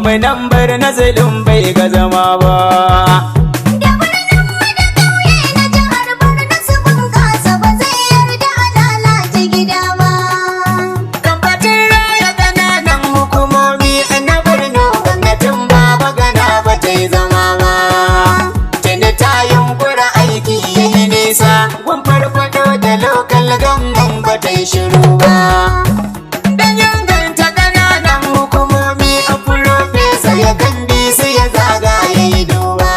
Gwamnan Borno Zulum bai ga zama ba. Da birnin mu da ƙauye na jihar Borno su bunƙasa, ba zai yarda a lalata gida ba. Kan batun raya ƙananan hukumomi na Borno, gwamnatin Baba Gana ba ta yi zama ba. Tuni ta yunkura, aiki ya yi nisa, gun farfado da local government, ba ta yi shiru ba. Dan inganta ƙananan hukumomi, a Profesa ya kan bi su ya zaga ya yi duba.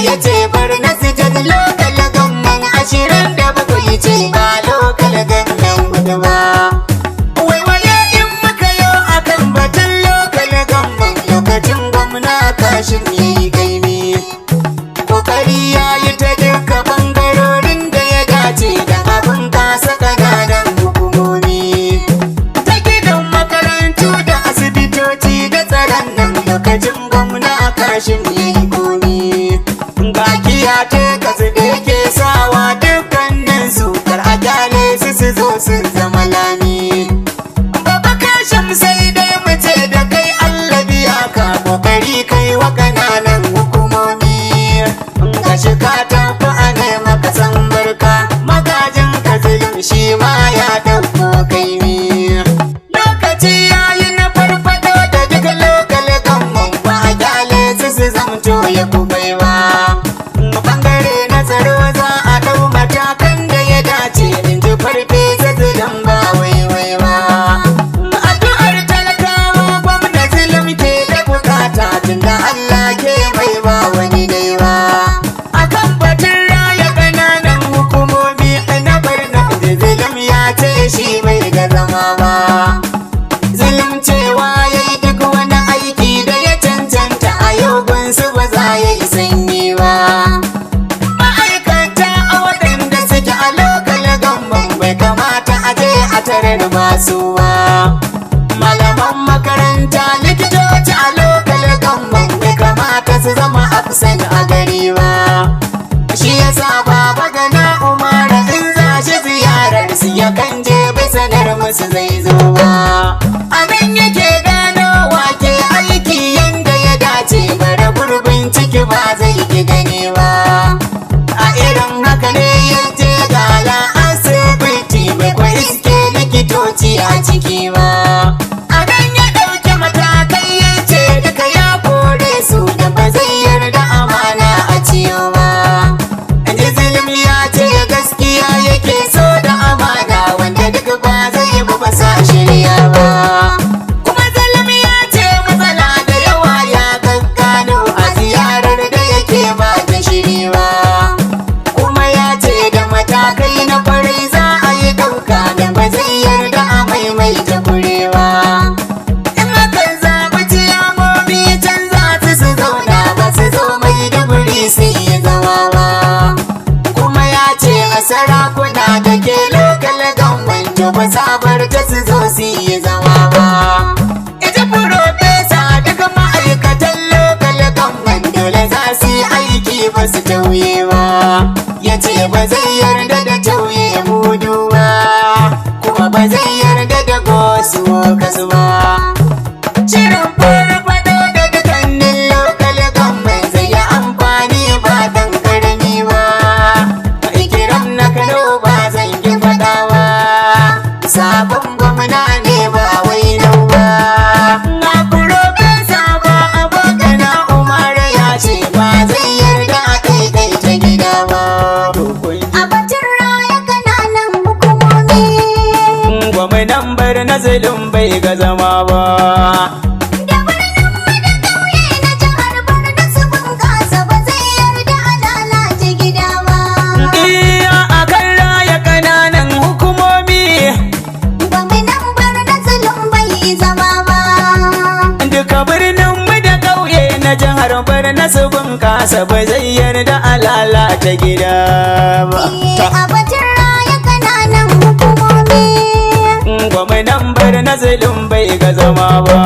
Ya ce Borno State local government 27 ce, ba local government hudu ba. Waiwaye in muka yo akan batun local government, lokacin gwamna Kashim ya yi kaimi. Kokari ya yi ta duka bangarorin da ya dace da abin kasa ƙananan hukumomi. Ta gidan makarantu da asibitoci da tsaron nan, lokacin gwamna Kashim ya yi komi. Ga kiyate kasu da yake sawa dukkanin su, kar a kyale su su zo su zama lami. Baba Kashim, sai dai mu ce da kai Allah biya ka, kokari kai wa kananan hukumomi. Ga shi ka tafi a nema ka san barka, magajin ka Zulum shi ma ya dauko kaimi. Lokaci yayi na farfado da duk local government, ba a kyale su su zamto ya kubaiwa. Bangare na tsaro, za a dau matakan da ya dace, in ji Farfesa Zulum, ba waiwai ba. Addu'ar talakawa gwamna Zulum ke da bukata, tunda Allah ke mai ba wani dai ba. Akan batun raya ƙananan hukumomi na Borno, Zulum ya ce shi bai ga zama ba. Zulum cewa ya yi duk wani aiki da ya cancanta a yau gunsu, ba za ya yi sanyi ba. Ma'aikata a waɗanda suke a local government, bai kamata a je a tarar masu ba. Malaman makaranta, likitoci a local government, bai kamata su zama absent a gari ba. Shi yasa Baba Gana Umara in za shi ziyarar su, ya kan je bai sanar musu zai zo ba. A nan yake gano wake aiki yanda ya dace, bara gurbin ciki ba zai ki gani ba. A irin haka ne ya je gala asibiti, bai kwa iske likitoci a ciki ba. A nan ya ɗauki matakai, ya ce duka ya kore su, da ba zai yarda amana a ciyo ba. Zulum ya ce gaskiya yake so da amana, wanda duk ba zai bi ba sa shirya ba. Kuma Zulum ya ce matsala da yawa ya gaggano a ziyarar da yake, ba ta shiri ba. Kuma ya ce da matakai na kwarai za a yi ɗauka, da ba zai yarda a maimaita kurewa. In aka zaɓi ciyamomi, canza su su zauna, ba su zo Maiduguri su yi zama ba. Kuma ya ce a sarakuna da ke local government, ba sabar ta su zo su yi zama ba. Ita Profesa, duka ma'aikatan local government dole za su yi aiki, ba su tauye ba. Ya ce ba zai yarda da tauye mudu ba, kuma ba zai yarda da ghost workers ba. Shirin farfado da dukkanin local government zai yi amfani ba dan karami ba. Ikiram na Kano, ba zan ki faɗa ba. Sabon gwamna ne, ba wai nau ba. Na Profesa ba abokana Umar ya ce ba zai yarda a ɗaiɗaita gida ba. A batun raya kananan hukumomi. Gwamnan Borno Zulum bai ga zama ba. Da birnin mu da ƙauye na jihar Borno su bunƙasa, ba zai yarda a lalace gida ba. Iya, akan raya ƙananan hukumomi. Gwamnan Borno Zulum bai zama ba. Duka birnin mu da ƙauye na jihar Borno su bunƙasa, ba zai yarda a lalata gida ba. A batun raya kananan hukumomi. Gwamnan Borno Zulum bai ga zama ba.